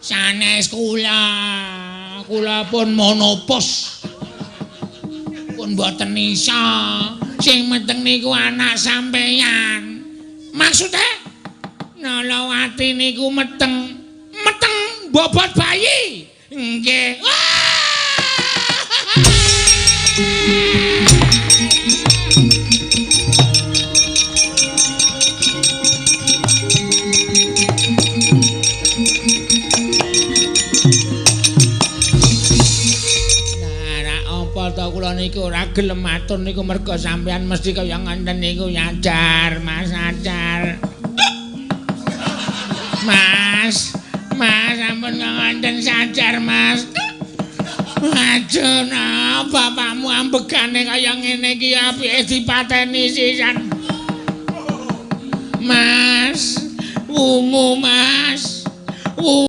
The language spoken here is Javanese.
Sanes kula. Kula pun monopos. Pun mboten iso. Sing meteng niku anak sampeyan. Maksude Nalawati niku meteng. Meteng bobot bayi. Nggih. Kula niku ora gelem matur niku merga sampeyan mesti kaya ngenten niku nyajar, Mas Ajar. Mas, Mas ampun ngoten sajar, Mas. Aduh, nah, bapakmu ambegane kaya ngene iki apike dipateni sisan. Mas, wungu Mas.